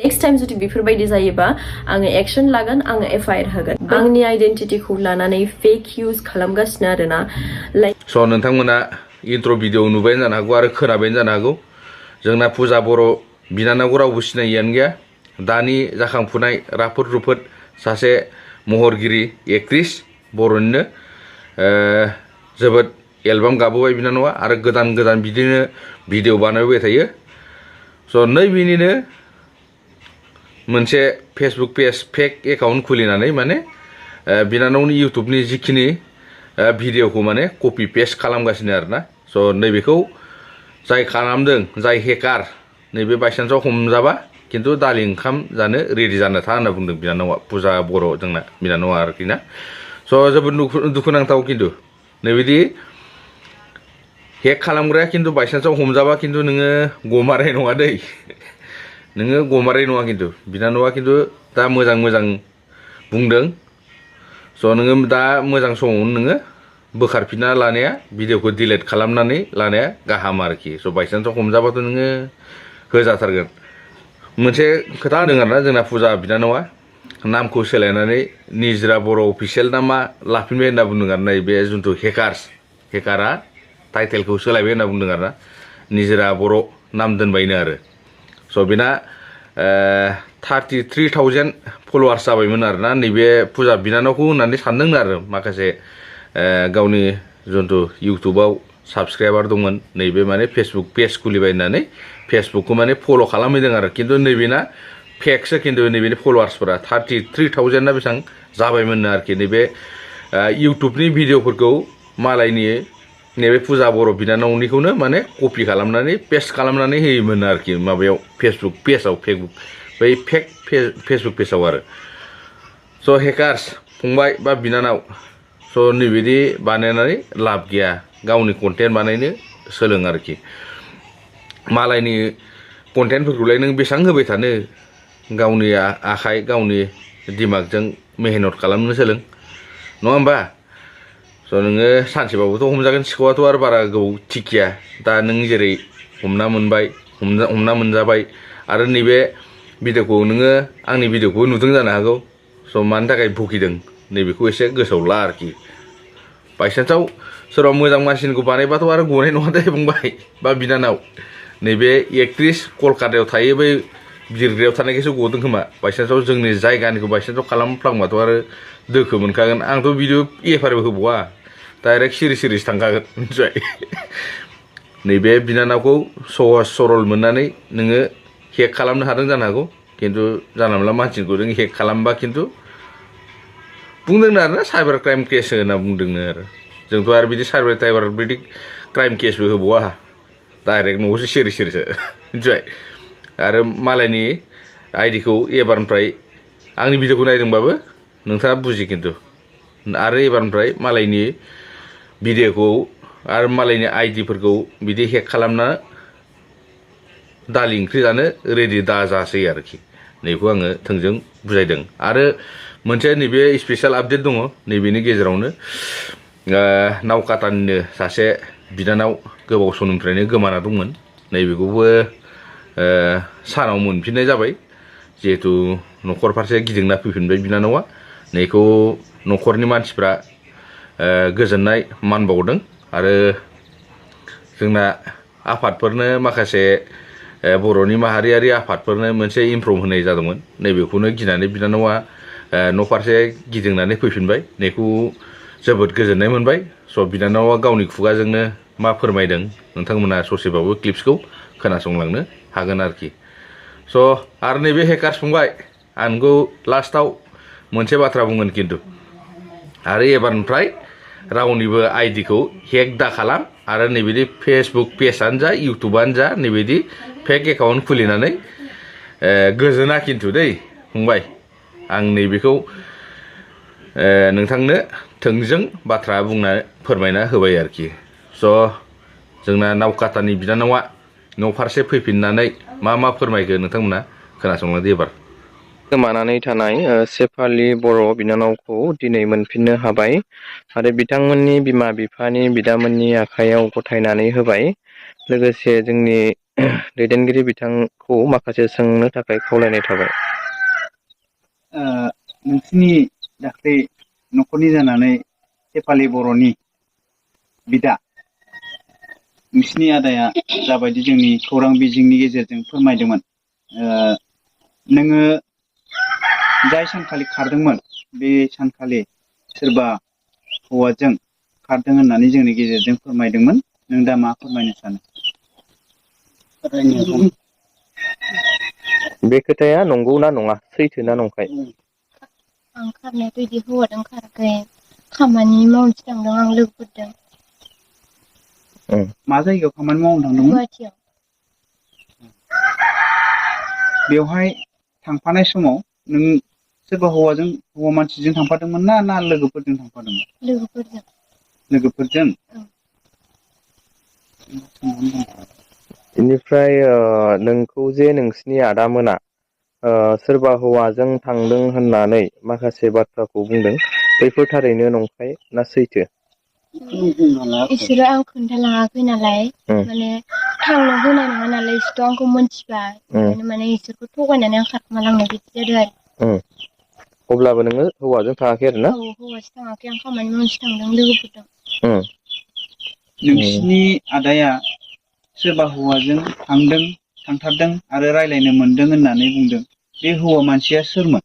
Next time जुदि बेफोरबायदि जायोबा आङो एक्शन लागोन आङो एफआइआर होगोन आंनि आइडेन्टिटिखौ लानानै फेक इउज खालामगासिनो आरोना लाइक स' नोंथांमोना इन्ट्र' भिडिअ नुबाय जानो हागौ आरो खोनाबाय जानो हागौ जोंना फुजा बर' बिनानावखौ रावबो सिनायियानो गैया दानि जाखांफुनाय राफोद रुफोद सासे महरगिरि एक्ट्रिस बर'निनो जोबोद एलबाम गाबोबाय बिनानावा आरो गोदान गोदान बिदिनो भिडिअ बानायबाय थायो स' नैबेनिनो मोनसे फेसबुक पेज फेक एकाउन्ट खुलिनानै माने बिनानावनि इउटुबनि जिखिनि भिडिअखौ माने कपि पेस्ट खालामगासिनो आरोना स' नैबेखौ जाय खालामदों जाय हेकार नैबे बायसान्सआव हमजाबा खिन्थु दालि ओंखाम जानो रेडि जाना था होनना बुंदों बिनानावा फुजा बर' जोंना बिनानावा आरोखि ना स' जोबोद दुखुनांथाव खिन्थु नैबिदि हेक खालामग्राया खिन्थु बायसान्सआव हमजाबा खिन्थु नोङो गमारनाय नङा दै नोङो गमारनाय नङा खिन्थु बिनानावा खिन्थु दा मोजां मोजां बुंदों स' नोङो दा मोजां समावनो नोङो बोखारफिनना लानाया भिडिअखौ डिलिट खालामनानै लानाया गाहाम आरोखि स' बायसान्सआव हमजाबाथ' नोङो होजाथारगोन मोनसे खोथा होदों आरोना जोंना फुजा बिनानावा नामखौ सोलायनानै निजोरा बर' अफिसियेल ना मा लाफिनबाय होनना बुंदों आरो नैबे जिथु हेकारा टाइटेलखौ सोलायबाय होनना बुंदों आरोना निजोरा बर' नाम दोनबायनो आरो स' बेना 33,000 फल'वार्स जाबायमोन आरोना नैबे फुजा बिनानावखौ होननानै सानदों आरो माखासे गावनि जिथु इउटुबाव साबसक्राइबार दंमोन नैबे माने फेसबुक पेज खुलिबाय होननानै फेसबुकखौ माने फल' खालामहैदों आरो खिन्थु नैबेना फेकसो खिन्थु नैबेनि फल'वार्सफोरा 33,000 ना बेसेबां जाबायमोननो आरोखि नैबे इउटुबनि भिडिअफोरखौ मालायनि नैबे फुजा बर' बिनानावनिखौनो माने कपि खालामनानै पेस्ट खालामनानै होयोमोन आरोखि माबायाव फेसबुक पेजाव बै फेक फेसबुक पेजाव आरो स' हेकार्स फंबाय बा बिनानाव स' नैबिदि बानायनानै लाब गैया गावनि कन्टेन्ट बानायनो सोलों आरोखि मालायनि कन्टेन्टफोरखौलाय नों बेसेबां होबाय थानो गावनि आखाइ गावनि दिमागजों मेहनत खालामनो सोलों नङा होमबा स' नोङो सानसेबाबोथ' हमजागोन सिखावआथ' आरो बारा गोबाव थिखिया दा नों जेरै हमना मोनजाबाय आरो नैबे भिडिअखौ नोङो आंनि भिडिअखौ नुदों जानो हागौ स' मानि थाखाय भुगिदों नैबेखौ एसे गोसोआव ला आरोखि बायसान्सआव सोरबा मोजां मानसिनिखौ बानायबाथ' आरो गनाय नङा दे फंबाय बा बिनानाव नैबे एक्ट्रिस कलकातायाव थायो बै बिरग्रायाव थानायखायसो गदों खोमा बायसान्सआव जोंनि जायगानिखौ बायसान्सआव खालामफ्लांबाथ' आरो दोखो मोनखागोन आंथ' भिडिअ एफआरबो होबावा डाइरेक्ट सिरिसो थांखागोन मिथिबाय नैबे बिनानावखौ सहज सरल मोननानै नोङो हेक खालामनो हादों जानो हागौ खिन्थु जानला मोनला मानसिखौ नों हेक खालामबा खिन्थु बुंदोंनो आरोना साइबार क्राइम केस होनना बुंदोंनो आरो जोंथ' आरो बिदि साइबार बिदि क्राइम केसबो होबावा डाइरेक्ट न'आवसो सिरिसो मिथिबाय आरो मालायनि आइडिखौ एबारनिफ्राय आंनि भिडिअखौ नायदोंबाबो नोंथाङा बुजि खिन्थु आरो एबारनिफ्राय मालायनि भिडिअखौ आरो मालायनि आइडिफोरखौ बिदि हेक खालामना दालि ओंख्रि जानो रेडि दाजासै आरोखि नैखौ आङो थोंजों बुजायदों आरो मोनसे नैबे स्पेसियेल आपडेट दङ नैबेनि गेजेरावनो नावकातानिनो सासे बिनानाव गोबाव समनिफ्रायनो गोमाना दंमोन नैबेखौबो सानाव मोनफिननाय जाबाय जिहेथु न'खर फारसे गिदिंना फैफिनबाय बिनानावा नैखौ न'खरनि मानसिफ्रा गोजोननाय मान बावदों आरो जोंना आफादफोरनो माखासे बर'नि माहारियारि आफादफोरनो मोनसे इनफर्म होनाय जादोंमोन नैबेखौनो गिनानै बिनानावा न' फारसे गिदिंनानै फैफिनबाय नैखौ जोबोद गोजोननाय मोनबाय स' बिनानावा गावनि खुगाजोंनो मा फोरमायदों नोंथांमोना ससेबाबो क्लिप्सखौ खोनासंलांनो हागोन आरोखि स' आरो नैबे हेकार्स फंबाय आं नोंखौ लास्टाव मोनसे बाथ्रा बुंगोन खिन्थु आरो एबारनिफ्राय रावनिबो आइडिखौ हेक दा खालाम आरो नैबिदि फेसबुक पेजआनो जा इउटुबानो जा नैबिदि फेक एकाउन्ट खुलिनानै गोजोना खिन्थु दै फंबाय आं नैबेखौ नोंथांनो थोंजों बाथ्रा बुंना फोरमायना होबाय आरोखि स' जोंना नावकातानि बिनानावा न' फारसे फैफिननानै मा फोरमायखो नोंथांमोना खोनासंलांदो एबार गोमानानै थानाय सेफालि बर' बिनानावखौ दिनै मोनफिननो हाबाय आरो बिथांमोननि बिमा बिफानि बिदामोननि आखायाव गथायनानै होबाय लोगोसे जोंनि दैदेनगिरि बिथांखौ माखासे सोंनो थाखाय खावलायनाय थाबाय। नोंसिनि दाख्लै न'खरनि जानानै सेफालि बर'नि बिदा नोंसिनि आदाया जाबायदि जोंनि खौरां बिजोंनि गेजेरजों फोरमायदोंमोन, नोङो जाय सानखालि खारदोंमोन बे सानखालि सोरबा हौवाजों खारदों होननानै जोंनि गेजेरजों फोरमायदोंमोन। नों दा मा फोरमायनो सानो? बे खोथाया नंगौ ना नङा, सैथो ना नंखाय? आं खारनायाथ' बिदि हौवादों खाराखै, खामानि मावनोसो थांदों आं लोगोफोरजों। मा जायगायाव खामानि मावनो थांदोंमोन? गुवाहाटियाव। बेवहाय थांफानाय समाव नों सोरबा हौवा मानसिजों थांफादोंमोन ना लोगोफोरजों थांफादोंमोन? लोगोफोरजों। लोगोफोरजों? बेनिफ्राय नोंखौ जे नोंसिनि आदामोना सोरबा हौवाजों थांदों होननानै माखासे बाथ्राखौ बुंदों, बैफोर थारैनो नंखाय ना सैथो? इसोरो आं खोन्थालाङाखै नालाय, माने थांनो होनाय नङा नालाय, इसोरथ' आंखौ मोनथिबाय, ओंखायनो माने इसोरखौ थगायनानै आं खारखोमा लांनाय बिदि जादों आरो। अब्लाबो नोङो हौवाजों थाङाखै आरो ना? औ, हौवाजों थाङाखै, आं खामानि मावनोसो थांदों लोगोफोरजों। नोंसिनि आदाया सोरबा हौवाजों थांथारदों आरो रायलायनो मोनदों होननानै बुंदों, बे हौवा मानसिया सोरमोन?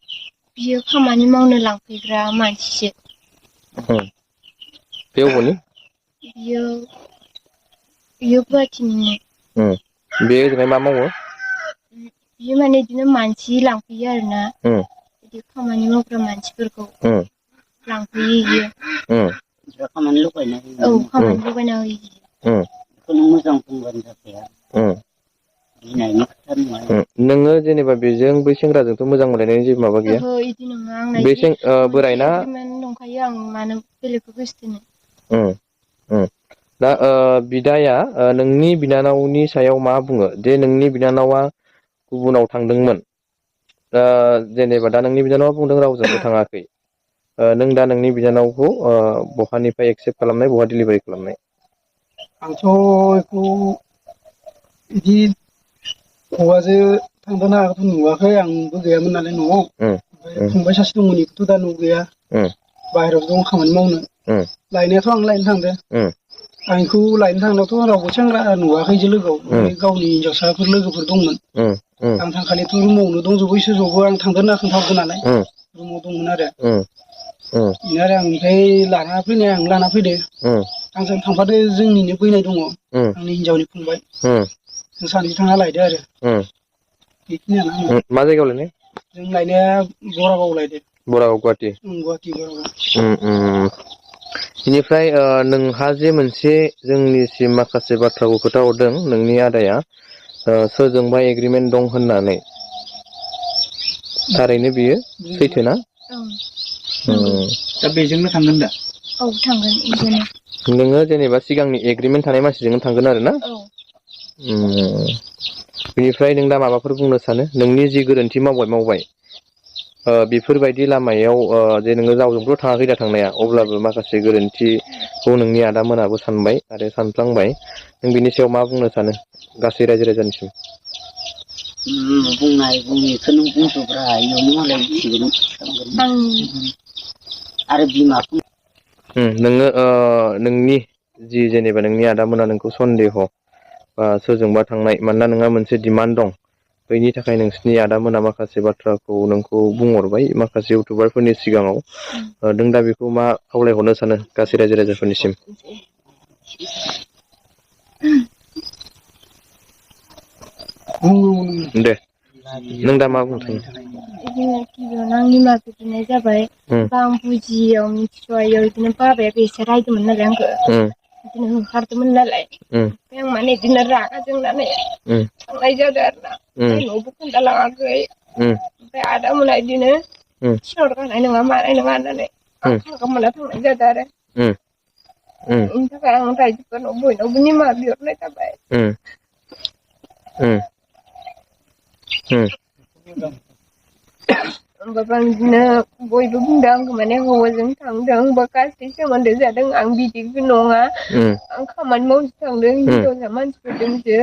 बियो खामानि मावनो लांफैग्रा मानसिसो। बे अबावनि? बियो गुवाहाटिनिनो। बे ओजोंहाय मा मावो? बियो माने बिदिनो मानसि लांफैयो आरो ना, बिदि खामानि मावग्रा मानसिफोरखौ लांफैयो बियो। खामानि लगायना होयो। औ, खामानि लगायना होयो। बेखौ नों मोजां बुंबानो जाखाया। गिनायनि खोथा नङा। नोङो जेनेबा बेजों बै सेंग्राजोंथ' मोजां मोनलायनायनि जेबो माबा गैया? ओहो, इदि नङा, आंना बे इदि मोनसे बोरायना एग्रिमेन्ट दंखायो, आं मानो बेलेगखौ गोसोथोनो। दा बिदाया नोंनि बिनानावनि सायाव मा बुङो? जे नोंनि बिनानावा गुबुनाव थांदोंमोन, जेनेबा दा नोंनि बिनानावा बुंदों रावजोंबो थाङाखै, नों दा नोंनि बिनानावखौ बहानिफ्राय एक्सेप्ट खालामनाय, बहा डिलिभारि खालामनाय? आंथ' बेखौ बिदि हौवाजों थांदों ना माखौथ' नुवाखै, आंबो गैयामोन नालाय न'आव। ओमफ्राय फंबाय सासे दंमोन, बेखौथ' दा न'आव गैया, बाहेरायाव दं खामानि मावनो। लायनायाथ' आं लायनो थांदों। आं बेखौ लायनो थांनायावथ' रावबो सेंग्रा नुवाखै जो लोगोआव, गावनि हिनजावसाफोर लोगोफोर दंमोन। आं थांखालिथ' रुमावनो दंजोबो, इसोर ज'बो, आं थांदों होनना खोन्थाहरदों नालाय, रुमाव दंमोन आरो। बेनो आरो आं ओमफ्राय लाना फैनाय, आं लाना फैदो। आंजों थांफादो जोंनिनो बैनाय दङ, आंनि हिनजावनि फंबाय। जों सानैजों थांना लायदो आरो। बेखिनियानो आंना। मा जायगायाव लायनाय? जों लायनाया बरागाव लायदो। बरागाव, गुवाहाटि? गुवाहाटि, बरागाव। बेनिफ्राय नोंहा जे मोनसे जोंनिसिम माखासे बाथ्राखौ खोन्थाहरदों, नोंनि आदाया सोरजोंबा एग्रिमेन्ट दं होननानै, थारैनो बियो सैथो ना? दा बेजोंनो थांगोन दा? औ, थांगोन बेजोंनो। नोङो जेनेबा सिगांनि एग्रिमेन्ट थानाय मानसिजोंनो थांगोन आरो ना? औ। बेनिफ्राय नों दा माबाफोर बुंनो सानो? नोंनि जि गोरोन्थि मावबाय, बेफोरबायदि लामायाव जे नोङो रावजोंबोथ' थाङाखै दा थांनाया, अब्लाबो माखासे गोरोन्थिखौ नोंनि आदा मोनाबो सानबाय आरो सानफ्लांबाय, नों बिनि सायाव मा बुंनो सानो गासै रायजो राजानिसिम? बुंनायखौ नों बुंथ'ब्रा, इयावनो मालाय मिथिगोन। आरो बिमाखौ नोङो नोंनि जि जेनेबा नोंनि आदामोना नोंखौ सन्देह बा सोरजोंबा थांनाय, मानोना नोंहा मोनसे डिमान्ड दं, बैनि थाखाय नोंसिनि आदामोना माखासे बाथ्राखौ नोंखौ बुंहरबाय माखासे इउटुबारफोरनि सिगाङाव, नों दा बेखौ मा खावलायहरनो सानो गासै रायजो राजाफोरनिसिम? दे, नों दा मा बुंनो सानो? गिबियावनो आं निमाहा बिग्रोनाय जाबाय, बा आं बुजियैयाव मिथिस'यैयाव बिदिनो बाबायाबो एसे रायदोंमोन नालाय आंखौ, बिदिनो होखारदोंमोन नालाय, ओमफ्राय आं माने बिदिनो रागा जोंनानै थांनाय जादों आरो ना, न'आवबो खोन्थालाङाखै। ओमफ्राय आदामोना बिदिनो थिनहरखानाय नङा, मानाय नङा होननानै आं थांगोमोनना थांनाय जादों आरो। बेनि थाखाय आं रायजोफोरनाव बयनावबो निमाहा बिहरनाय जाबाय। होमबाबो आं बिदिनो बयबो बुंदों आंखौ, माने हौवाजों थांदों बा गाज्रि सोमोन्दो जादों, आं बिदिबो नङा, आं खामानि मावनोसो थांदों हिनजावसा मानसिफोरजोंसो।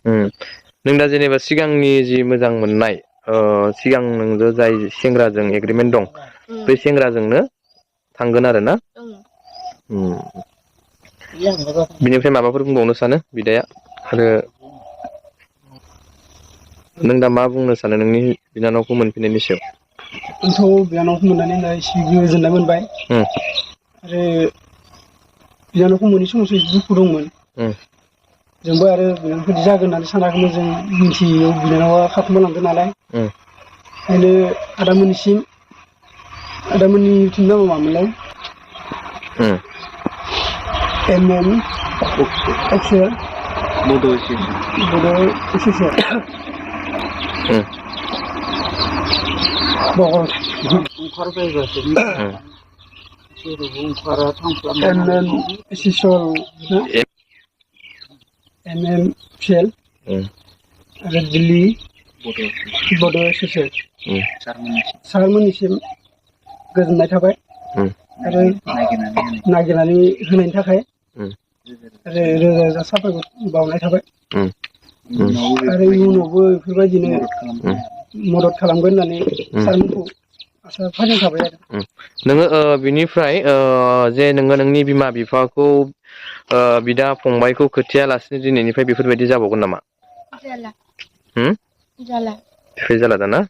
नों दा जेनेबा सिगांनि जि मोजां मोननाय सिगां नोंजों जाय सेंग्राजों एग्रिमेन्ट दं बे सेंग्राजोंनो थांगोन आरो ना बिनिफ्राय माबाफोर बुंबावनो सानो बिदाया आरो नों दा मा बुंनो सानो नोंनि बिनानावखौ मोनफिननायनि सायाव आंथ' बिनानावखौ मोननानै दा एसे गोजोननाय मोनबाय आरो बिनानावखौ मोनै समावसो दुखु दंमोन जोंबो आरो बिनानावखौ बिदि जागोन होननानै सानाखैमोन जों मिन्थियो बिनानावा खारखोमालांदों नालाय ओंखायनो आदामोननि इउटुब नामा मामोनलाय MM अफिसियेल बड' अफिसियेल ओंखारबायबासो जेरावबो ओंखारा MM अफिसियेल आरो दिल्ली बड' अफिसियेल सारमोननिसिम गोजोननाय थाबाय आरो नागिरनानै होनायनि थाखाय आरो रोजा रोजा साबायखर बावनाय थाबाय आरो इयुनावबो बेफोरबायदिनो मदद खालामगोन होननानै सारमोनखौ आसा फारिनाय थाबाय आरो नोङो बिनिफ्राय जे नोङो नोंनि बिमा बिफाखौ बिदा फंबायखौ खोथियालासिनो दिनैनिफ्राय बेफोरबायदि जाबावगोन नामा जाला जाला दाना